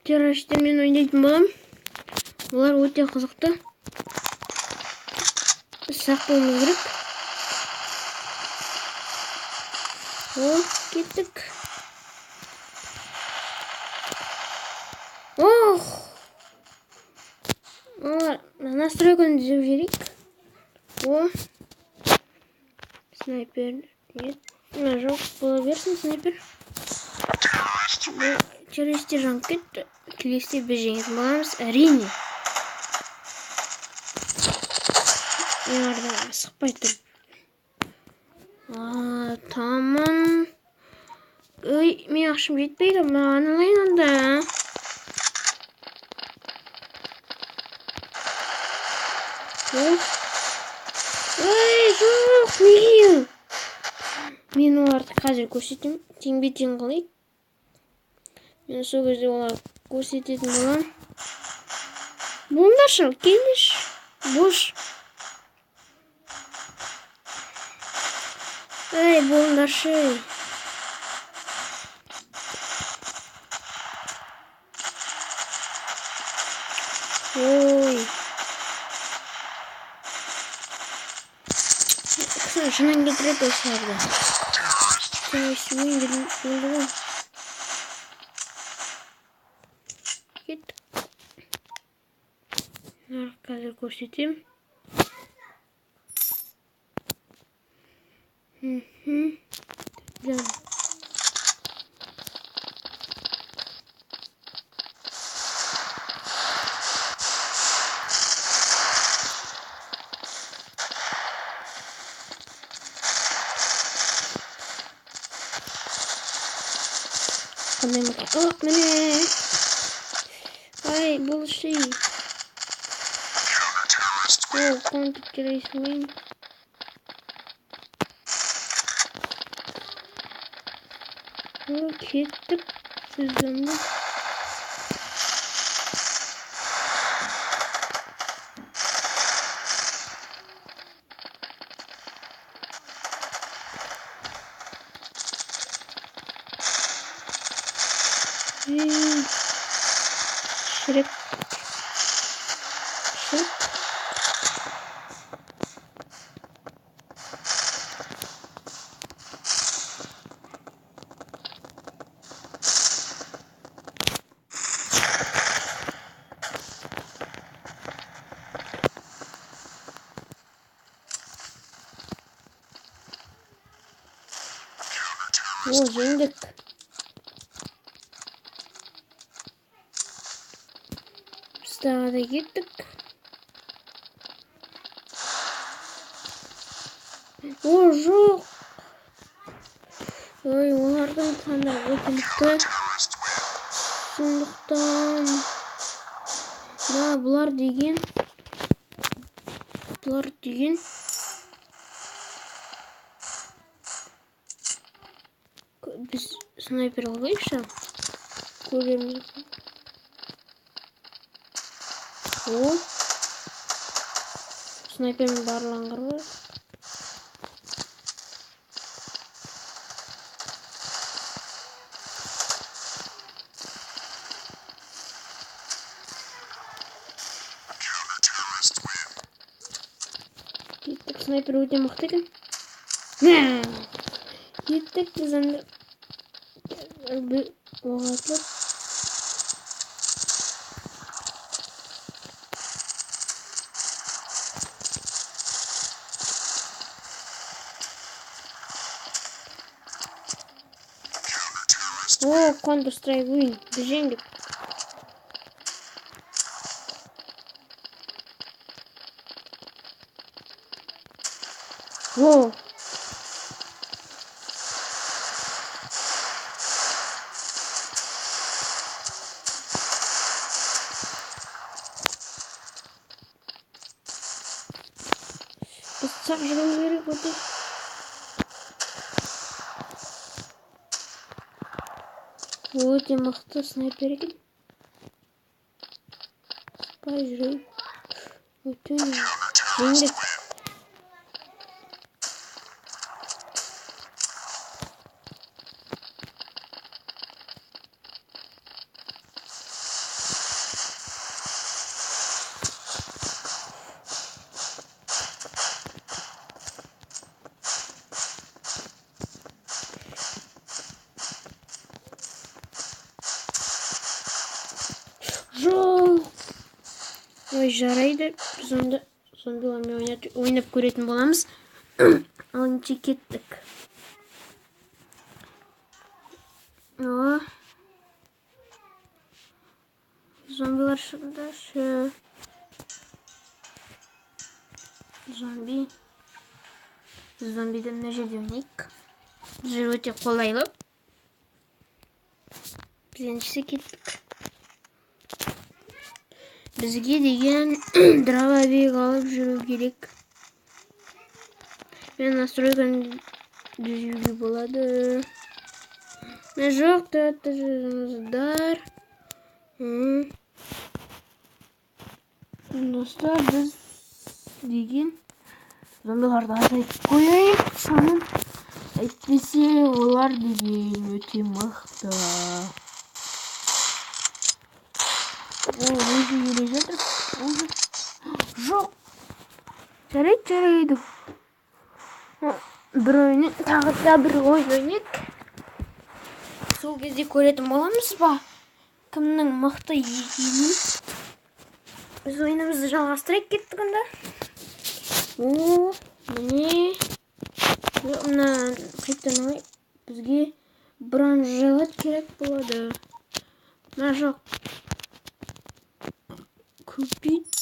Террористтермен ойнайтын боламын. Олар өте қызықты. Біз сақ болуымыз керек. О, кеттік. Ох! Олар настройканы түзеп жіберейік. О! Снайпер. Нет, жоқ, бола берсін снайпер. Бұл террористер жанып кетті. Келесіде біз жеңетін боламыз, әрине. Мен арда асықпай тұрып. Тамам. Ой, мен ақшам жетпейді, маған алайын онда. Ой, жоқ, неге? Мен оларды қазір көрсетемін. Теңбе-тең қылайық. Мен сол кезде оларды көрсететін боламын. Болыңдаршы, келіңдерші. Бош. Эй, болыңдаршы. Ой. Шынын кетіреді осыларды. Террорист ойын болды ғой. Кеттік. Нарық қазір көрсетемін. Қандай мықты. О, міне. Ай, болшы. О, контр-террорист ойын. О, кеттік. Біз онда. Шрек. Шрек. О, жеңдік. Біз тағы да кеттік. О, жоқ. Ой, олардың пландары өте мықты. Сондықтан да бұлар деген біз снайпер алайықшы. Көреміз. О, снайпермен барлығын қырып. Кеттік, снайпер өте мықты екен. Кеттік, біз енді оқ атылып. О, Counter-Strike win. Біз жеңдік. О! Біз сақ жүруіміз керек өте. Өте мықты снайпер екен. Спай жүрейік. Өте жеңдік. Жоқ. Ой, жарайды. Біз онда зомбилармен ойнап көретін боламыз. Ал ендеше кеттік. О. Зомбилар шығыңдаршы. Зомби. Зомбиді мына жерде ойнайық. Бұл жер өте қолайлы. Біз ендеше кеттік. Бізге деген дробовик алып жүру керек. Мен настройканы түзеуге болады. Мен жоқ тұрыңыздар. Достар, біз деген зомбиларды азайтып қояйық санын. Әйтпесе олар деген өте мықты. О, өзі келе жатыр. Уже. Жоқ. Жарайды, жарайды. Бір ойын, тағы да бір ойын ойнайық. Сол кезде көретін боламыз ба? Кімнің мықты екенін. Біз ойынымызды жалғастырайық, кеттік онда. О, міне. Мына қайтадан алайық. Бізге бронежилет керек болады. Мына жоқ. Купить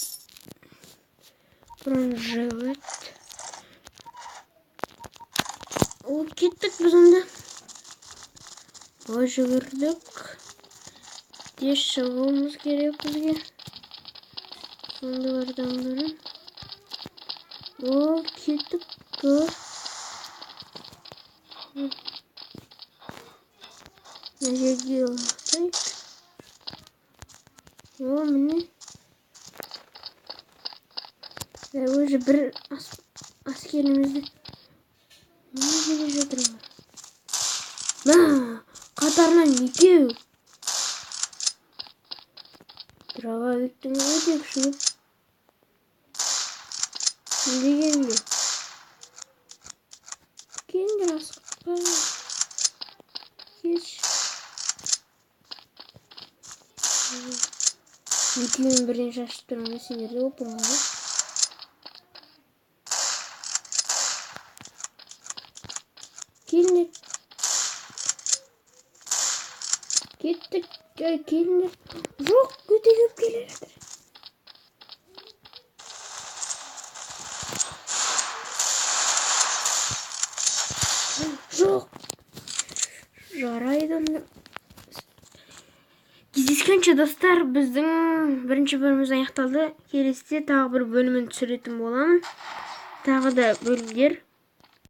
бронежилет. О, кеттік біз онда. Ой, жүгірдік. Тез шығуымыз керек бізге. Зомбилардан бұрын. О, кеттік. Мына жерге лақтайық. О, міне. Уже бір әскерімізді не келе жатыр олар? Мә, қатарынан екеу. Дробовиктің өте күші көп. Дегенде. Келіңдер, асықпа. Кеш. Екеуін бірден шашып тұрғанда сендерде оп оңай ғой. Келіңдер. Кеттік. Келіңдер. Жоқ, өте көп келе жатыр. Жоқ. Жарайды. Кездескенше, достар, біздің бірінші бөліміміз аяқталды. Келесіде тағы бір бөлімін түсіретін боламын. Тағы да бөлімдер